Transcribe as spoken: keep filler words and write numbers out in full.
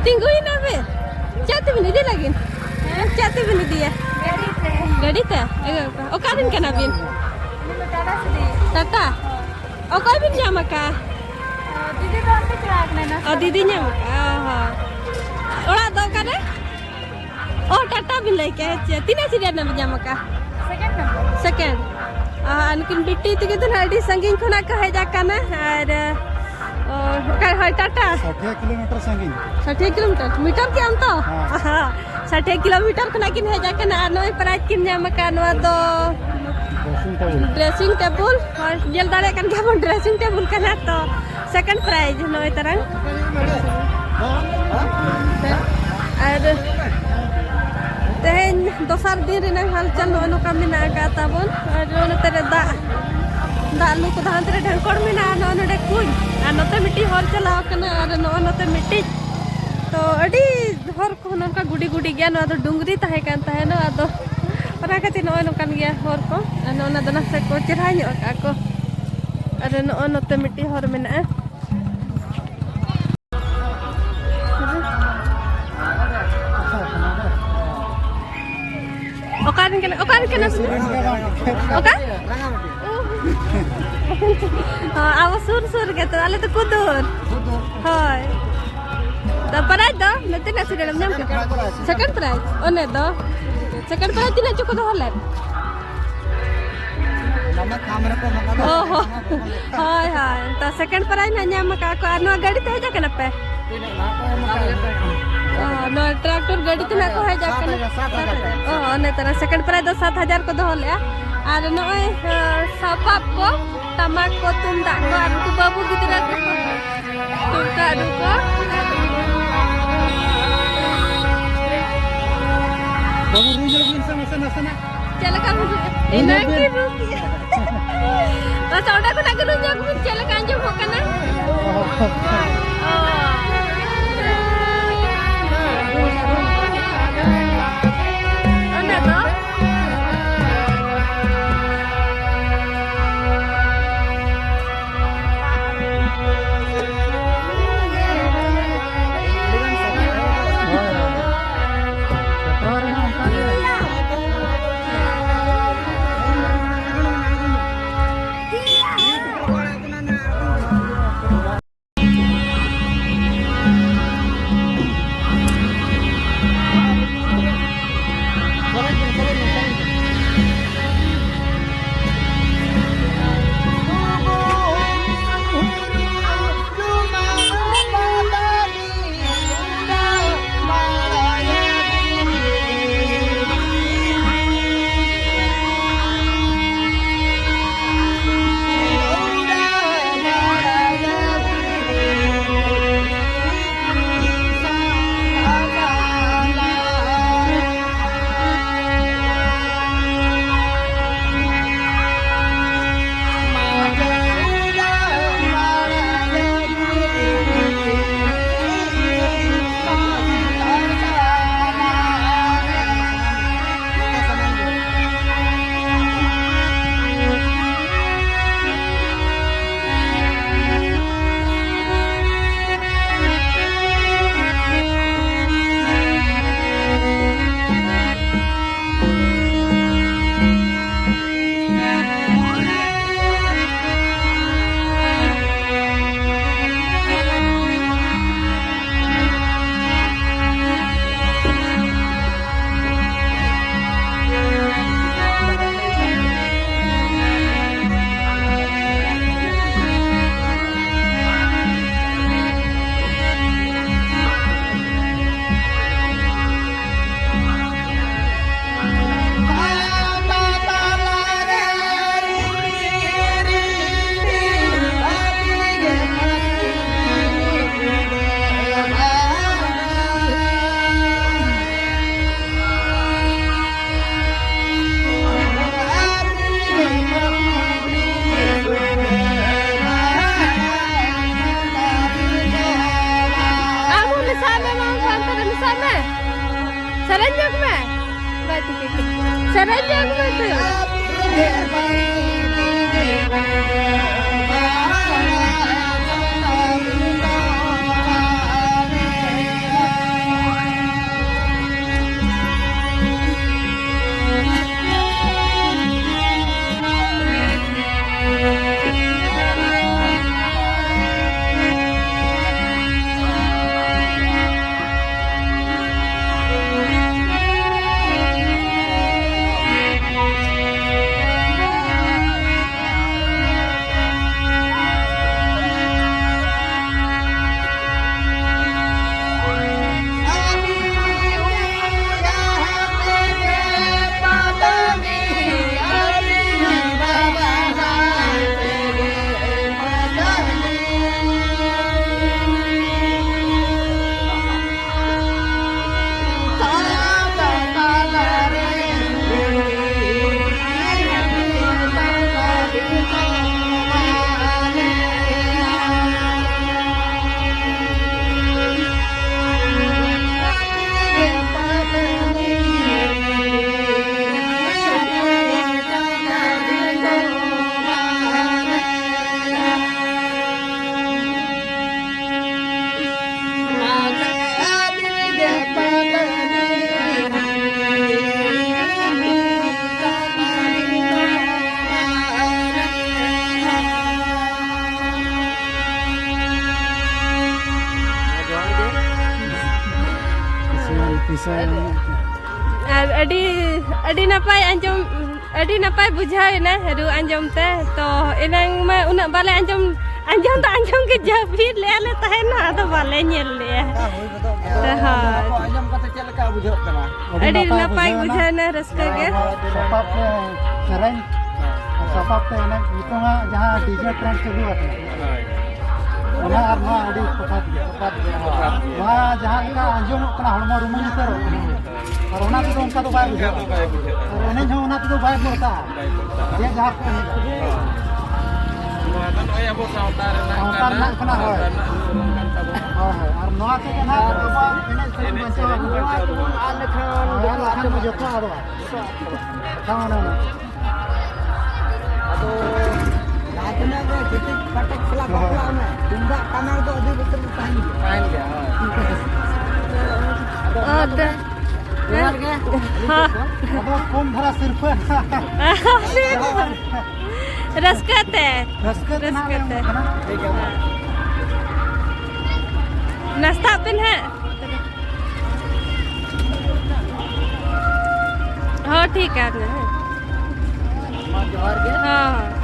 ᱛᱤᱸᱜᱩᱭᱮᱱᱟ ᱵᱮ? ᱪᱮᱫ ᱛᱮᱵᱤᱱ ᱤᱫᱤ ᱞᱟᱹᱜᱤᱫ? ᱪᱮᱫ ᱛᱮᱵᱤᱱ ᱤᱫᱤᱭᱟ? ᱜᱟᱹᱰᱤ ᱛᱮ᱾ ᱜᱟᱹᱰᱤ ᱛᱮ? ᱮ ᱵᱟᱵᱟ, ᱚᱠᱟ ᱨᱮᱱ ᱠᱟᱱᱟ ᱵᱤᱱ? ᱴᱟᱴᱟ ᱥᱤᱴᱤ᱾ ᱴᱟᱴᱟ? ᱚᱠᱚᱭ ᱵᱤᱱ ᱧᱟᱢ ᱟᱠᱟᱫ? ᱫᱤᱫᱤ ᱫᱚ ᱚᱱᱛᱮ ᱪᱟᱞᱟᱣ ᱠᱟᱱᱟᱭ ᱱᱟᱥᱮ᱾ ᱚ, ᱫᱤᱫᱤ ᱧᱟᱢ ᱟᱠᱟᱫ᱾ ᱚ, ᱦᱚᱸ᱾ ᱚᱲᱟᱜ ᱫᱚ ᱚᱠᱟᱨᱮ? ᱚ, ᱴᱟᱴᱟ ᱵᱤᱱ ᱞᱟᱹᱭ ᱠᱮᱫ᱾ ᱟᱪᱪᱷᱟ, ᱛᱤᱱᱟᱹᱜ ᱥᱤᱨᱤᱭᱟᱞ ᱨᱮᱱᱟᱜ ᱵᱤᱱ ᱧᱟᱢ ᱟᱠᱟᱫ? Second number. ᱥᱮᱠᱮᱱᱰ᱾ ᱚ, ᱟᱨ ᱱᱩᱠᱤᱱ ᱵᱤᱴᱤ ᱛᱟᱹᱠᱤᱱ ᱫᱚ ᱱᱟᱦᱟᱜ ᱟᱹᱰᱤ ᱥᱟᱺᱜᱤᱧ ᱠᱷᱚᱱᱟᱜ ᱠᱚ ᱦᱮᱡ ᱟᱠᱟᱱᱟ᱾ ᱟᱨ, ᱚ, ᱚᱠᱟ, ᱦᱳᱭ, ᱴᱟᱴᱟ᱾ ᱥᱟᱴᱷᱤᱭᱟ ᱠᱤᱞᱳᱢᱤᱴᱟᱨ ᱥᱟᱺᱜᱤᱧ᱾ ᱥᱟᱴᱷᱤᱭᱟ ᱠᱤᱞᱳᱢᱤᱴᱟᱨ? ᱢᱤᱴᱟᱨ ᱠᱮᱜ ᱟᱢ ᱛᱚ? ᱦᱮᱸ᱾ ᱥᱟᱴᱷᱤᱭᱟ ᱠᱤᱞᱳᱢᱤᱴᱟᱨ ᱠᱷᱚᱱᱟᱜ ᱠᱤᱱ ᱦᱮᱡ ᱟᱠᱟᱱᱟ ᱟᱨ ᱱᱚᱜᱼᱚᱭ ᱯᱨᱟᱭᱤᱡᱽ ᱠᱤᱱ ᱧᱟᱢ ᱟᱠᱟᱫ᱾ ᱱᱚᱣᱟ ᱫᱚ ᱰᱨᱮᱥᱤᱝ ᱴᱮᱵᱩᱞ᱾ Dressing table. ᱦᱳᱭ, ᱧᱮᱞ ᱫᱟᱲᱮᱭᱟᱜ ᱠᱟᱱ ᱜᱮᱭᱟ ᱵᱚᱱ, ᱰᱨᱮᱥᱤᱝ ᱴᱮᱵᱩᱞ ᱠᱟᱱᱟ ᱛᱚ᱾ ᱥᱮᱠᱮᱱᱰ ᱯᱨᱟᱭᱤᱡᱽ ᱱᱚᱜᱼᱚᱭ ᱛᱟᱨᱟᱝ᱾ ᱟᱨ ᱛᱮᱦᱮᱧ ᱫᱚᱥᱟᱨ ᱫᱤᱱ ᱨᱮᱱᱟᱜ ᱦᱟᱞᱪᱟᱞ ᱱᱚᱜᱼᱚ ᱱᱚᱝᱠᱟ ᱢᱮᱱᱟᱜ ᱟᱠᱟᱫ ᱛᱟᱵᱚᱱ᱾ ᱟᱨ ᱱᱚᱜᱼᱚ ᱱᱚᱛᱮ ᱨᱮ ᱫᱟᱜ, ᱫᱟᱜ ᱞᱩ ᱠᱚᱫᱚ ᱦᱟᱱᱛᱮ ᱨᱮ ᱰᱷᱟᱝᱠᱚᱲ ᱢᱮᱱᱟᱜᱼᱟ, ᱱᱚᱜᱼᱚ ᱱᱚᱰᱮ ᱠᱩᱧ, ᱟᱨ ᱱᱚᱛᱮ ᱢᱤᱫᱴᱤᱡ ᱦᱚᱨ ᱪᱟᱞᱟᱣ ᱠᱟᱱᱟ, ᱟᱨ ᱱᱚᱜᱼᱚ ᱱᱚᱛᱮ ᱢᱤᱫᱴᱤᱡ᱾ ᱛᱚ ᱟᱹᱰᱤ ᱦᱚᱨ ᱠᱚᱦᱚᱸ ᱱᱚᱝᱠᱟ ᱜᱩᱰᱤ ᱜᱩᱰᱤ ᱜᱮᱭᱟ᱾ ᱱᱚᱣᱟ ᱫᱚ ᱰᱩᱝᱨᱤ ᱛᱟᱦᱮᱸ ᱠᱟᱱ ᱛᱟᱦᱮᱱᱟ, ᱟᱫᱚ ᱚᱱᱟ ᱠᱷᱟᱹᱛᱤᱨ ᱱᱚᱜᱼᱚᱭ ᱱᱚᱝᱠᱟᱱ ᱜᱮᱭᱟ ᱦᱚᱨ ᱠᱚ᱾ ᱟᱨ ᱱᱚᱜᱼᱚ ᱱᱟ ᱫᱚ ᱱᱟᱥᱮ ᱠᱚ ᱪᱮᱨᱦᱟ ᱧᱚᱜ ᱟᱠᱟᱫᱼᱟ ᱠᱚ᱾ ᱟᱨ ᱱᱚᱜᱼᱚ ᱱᱚᱛᱮ ᱢᱤᱫᱴᱤᱡ ᱦᱚᱨ ᱢᱮᱱᱟᱜᱼᱟ᱾ ᱚᱠᱟ ᱨᱮᱱ ᱠᱟᱱᱟ, ᱚᱠᱟ ᱨᱮᱱ ᱠᱟᱱᱟ ᱯᱮ? ᱚᱠᱟ? ᱚ, ᱟᱵᱚ ᱥᱩᱨ ᱥᱩᱨ ᱜᱮ ᱛᱚ, ᱟᱞᱮ ᱫᱚ ᱠᱩᱫᱩᱨ᱾ ᱦᱳᱭ᱾ ᱛᱚ ᱯᱨᱟᱭᱤᱡᱽ ᱫᱚ ᱛᱤᱱᱟᱹᱜ ᱥᱤᱨᱤᱭᱟᱞ ᱮᱢ ᱧᱟᱢ ᱠᱮᱫᱟ? Second prize. ᱚᱱᱮ ᱫᱚ ᱥᱮᱠᱮᱱᱰ ᱯᱨᱟᱭᱤᱡᱽ ᱛᱤᱱᱟᱹᱜ ᱪᱚ ᱠᱚ ᱫᱚᱦᱚ ᱞᱮᱫ? ᱚ ᱦᱚᱸ᱾ ᱦᱳᱭ, ᱦᱳᱭ᱾ ᱛᱚ ᱥᱮᱠᱮᱱᱰ ᱯᱨᱟᱭᱤᱡᱽ ᱱᱟᱜ ᱧᱟᱢ ᱟᱠᱟᱫ ᱠᱚ᱾ ᱟᱨ ᱱᱚᱣᱟ ᱜᱟᱹᱰᱤ ᱛᱮ ᱦᱮᱡ ᱟᱠᱟᱱᱟ ᱯᱮ? ᱚ, ᱱᱚᱣᱟ ᱴᱨᱟᱠᱴᱚᱨ ᱜᱟᱹᱰᱤ ᱛᱮ ᱱᱟᱜ ᱠᱚ ᱦᱮᱡ ᱟᱠᱟᱱᱟ᱾ ᱥᱟᱛ ᱦᱟᱡᱟᱨ, ᱥᱟᱛ ᱦᱟᱡᱟᱨ᱾ ᱚ, ᱚᱱᱮ ᱛᱚᱨᱟ ᱥᱮᱠᱮᱱᱰ ᱯᱨᱟᱭᱤᱡᱽ ᱫᱚ ᱥᱟᱛ ᱦᱟᱡᱟᱨ ᱠᱚ ᱫᱚᱦᱚ ᱞᱮᱜᱼᱟ᱾ ᱟᱨ ᱱᱚᱜᱼᱚᱭ, ᱟᱸ, ᱥᱟᱯᱟᱵ ᱠᱚ, ᱴᱟᱢᱟᱠ ᱠᱚ, ᱛᱩᱢᱫᱟᱜ ᱠᱚ, ᱟᱨ ᱩᱱᱠᱩ ᱵᱟᱹᱵᱩ ᱜᱤᱫᱽᱨᱟᱹ ᱠᱚ ᱛᱩᱢᱫᱟᱜ ᱨᱩ ᱠᱚ᱾ ᱵᱟᱹᱵᱩ, ᱨᱩ ᱧᱚᱜ ᱵᱤᱱ ᱥᱮ ᱱᱟᱥᱮ ᱱᱟᱥᱮᱱᱟᱜ᱾ ᱪᱮᱫ ᱞᱮᱠᱟ ᱵᱩᱡᱷᱟᱹᱜᱼᱟ? ᱮᱱᱟᱝ ᱜᱮ ᱨᱩ ᱠᱮᱜᱼᱟ᱾ ᱢᱟᱥᱮ ᱚᱸᱰᱮ ᱠᱷᱚᱱᱟᱜ ᱜᱮ ᱨᱩ ᱧᱚᱜ ᱵᱤᱱ, ᱪᱮᱫ ᱞᱮᱠᱟ ᱟᱸᱡᱚᱢᱚᱜ ᱠᱟᱱᱟ? ᱚ᱾ ᱚᱸᱰᱮ ᱫᱚ ᱥᱮᱨᱮᱧ ᱧᱚᱜ ᱢᱮ᱾ ᱵᱟᱭ ᱴᱷᱤᱠᱟᱹ ᱠᱟᱱᱟ᱾ ᱥᱮᱨᱮᱧ ᱧᱚᱜ ᱢᱮ ᱛᱚ᱾ ᱟᱨ ᱟᱹᱰᱤ, ᱟᱹᱰᱤ ᱱᱟᱯᱟᱭ ᱟᱸᱡᱚᱢ, ᱟᱹᱰᱤ ᱱᱟᱯᱟᱭ ᱵᱩᱡᱷᱟᱹᱣ ᱮᱱᱟ ᱨᱩ ᱟᱸᱡᱚᱢ ᱛᱮ᱾ ᱛᱚ ᱮᱱᱟᱝ ᱢᱟ ᱩᱱᱟᱹᱜ ᱵᱟᱞᱮ ᱟᱸᱡᱚᱢ, ᱟᱸᱡᱚᱢ ᱫᱚ ᱟᱸᱡᱚᱢ ᱜᱮ ᱡᱟᱹᱯᱤᱫ ᱞᱮᱜᱼᱟ ᱞᱮ ᱛᱟᱦᱮᱱᱟ, ᱟᱫᱚ ᱵᱟᱞᱮ ᱧᱮᱞ ᱞᱮᱜᱼᱟ᱾ ᱚᱱᱠᱟ ᱦᱩᱭ ᱜᱚᱫᱚᱜ ᱜᱮᱭᱟ᱾ ᱦᱳᱭ᱾ ᱚᱱᱟ ᱠᱚ ᱟᱸᱡᱚᱢ ᱠᱟᱛᱮ ᱪᱮᱫ ᱞᱮᱠᱟ ᱵᱩᱡᱷᱟᱹᱜ ᱠᱟᱱᱟ? ᱟᱹᱰᱤ ᱟᱹᱰᱤ ᱱᱟᱯᱟᱭ ᱱᱟᱯᱟᱭ ᱵᱩᱡᱷᱟᱹᱣ ᱮᱱᱟ᱾ ᱵᱩᱡᱷᱟᱹᱣ ᱮᱱᱟ, ᱨᱟᱹᱥᱠᱟᱹ ᱜᱮ᱾ ᱥᱟᱯᱟᱵ ᱛᱮ ᱥᱮᱨᱮᱧ ᱟᱨ ᱥᱟᱯᱟᱵ ᱛᱮ ᱮᱱᱮᱡ, ᱱᱤᱛᱚᱝᱟᱜ ᱡᱟᱦᱟᱸ ᱰᱤᱡᱮ ᱴᱨᱮᱱᱰ ᱪᱟᱹᱞᱩ ᱟᱠᱟᱱᱟ, ᱦᱳᱭ᱾ ᱚᱱᱟ ᱟᱨ ᱱᱚᱣᱟ ᱟᱹᱰᱤ ᱛᱚᱯᱷᱟᱛ ᱜᱮᱭᱟ᱾ ᱛᱚᱯᱷᱟᱛ ᱜᱮᱭᱟ᱾ ᱱᱚᱣᱟ ᱡᱟᱦᱟᱸ ᱞᱮᱠᱟ ᱟᱸᱡᱚᱢᱚᱜ ᱠᱟᱱᱟ, ᱦᱚᱲᱢᱚ ᱨᱩᱢᱩᱧ ᱩᱛᱟᱹᱨᱚᱜ ᱠᱟᱱᱟ᱾ ᱟᱨ ᱚᱱᱟ ᱛᱮᱫᱚ ᱚᱱᱠᱟ ᱫᱚ ᱵᱟᱭ ᱚᱱᱠᱟ ᱵᱩᱡᱷᱟᱹᱜᱼᱟ᱾ ᱫᱚ ᱵᱟᱭ ᱵᱩᱡᱷᱟᱹᱜᱼᱟ᱾ ᱟᱨ ᱮᱱᱮᱡ ᱦᱚᱸ ᱚᱱᱟ ᱛᱮᱫᱚ ᱵᱟᱭ ᱵᱚᱨᱥᱟᱜᱼᱟ᱾ ᱵᱟᱭ ᱵᱚᱨᱥᱟᱜᱼᱟ᱾ ᱡᱮ ᱡᱟᱦᱟᱸ ᱠᱚ ᱮᱱᱮᱡ ᱠᱟᱱᱟ᱾ ᱱᱚᱣᱟ ᱫᱚ ᱱᱚᱜᱼᱚᱭ ᱟᱵᱚ ᱥᱟᱶᱛᱟ ᱨᱮᱱᱟᱜ ᱥᱟᱶᱛᱟ ᱠᱟᱱᱟ᱾ ᱨᱮᱱᱟᱜ ᱠᱟᱱᱟ, ᱦᱳᱭ᱾ ᱥᱟᱶᱛᱟ ᱨᱮᱱᱟᱜ ᱨᱩ ᱠᱟᱱ ᱛᱟᱵᱚᱱᱟ᱾ ᱦᱳᱭ, ᱦᱳᱭ᱾ ᱟᱨ ᱱᱚᱣᱟ ᱛᱮᱜᱮ ᱱᱟᱦᱟᱜ ᱮᱱᱮᱡ ᱥᱮᱨᱮᱧ ᱮᱱᱮᱡ ᱵᱟᱧᱪᱟᱣ ᱥᱮᱨᱮᱧ ᱟᱠᱟᱱᱟ᱾ ᱵᱟᱧᱪᱟᱣ ᱫᱚᱵᱚᱱ ᱟᱫ ᱞᱮᱠᱷᱟᱱ ᱡᱚᱛᱚ ᱟᱫᱚᱜᱼᱟ, ᱡᱚᱛᱚ ᱟᱫᱚᱜᱼᱟ᱾ ᱠᱟᱛᱷᱟ ᱢᱟᱱᱮ ᱚᱱᱟ᱾ ᱟᱫᱚ ᱡᱟᱦᱟᱸ ᱛᱤᱱᱟᱹᱜ ᱜᱮ ᱡᱩᱫᱤ ᱠᱟᱹᱴᱤᱡ ᱠᱷᱮᱞᱟ ᱦᱳᱭ᱾ ᱵᱟᱯᱞᱟ ᱚᱱᱟ ᱛᱩᱢᱫᱟᱜ ᱴᱟᱢᱟᱠ ᱫᱚ ᱟᱹᱰᱤ ᱵᱚᱪᱷᱚᱨ ᱫᱚ ᱛᱟᱦᱮᱱ ᱜᱮᱭᱟ᱾ ᱛᱟᱦᱮᱱ ᱜᱮᱭᱟ, ᱦᱳᱭ᱾ ᱟᱫᱚ ᱚ, ᱚᱱᱟ ᱫᱮ-, ᱡᱚᱦᱟᱨ ᱜᱮ᱾ ᱦᱚᱸ᱾ ᱟᱫᱚ ᱠᱚᱢ ᱫᱷᱟᱨᱟ ᱥᱤᱨᱯᱟᱹ᱾ ᱨᱟᱹᱥᱠᱟᱹ ᱛᱮ᱾ ᱨᱟᱹᱥᱠᱟᱹ ᱛᱮ ᱱᱟᱦᱟᱜ ᱨᱟᱹᱥᱠᱟᱹ ᱞᱮ ᱛᱮ᱾ ᱮᱢᱚᱜ ᱠᱟᱱᱟ᱾ ᱴᱷᱤᱠ ᱜᱮᱭᱟ, ᱢᱟ᱾ ᱱᱟᱥᱛᱟᱜ ᱯᱮ ᱱᱟᱦᱟᱜ᱾ ᱦᱚᱸ, ᱴᱷᱤᱠ ᱜᱮᱭᱟ᱾ ᱢᱟ, ᱡᱚᱦᱟᱨ ᱜᱮ᱾ ᱦᱚᱸ, ᱦᱚᱸ᱾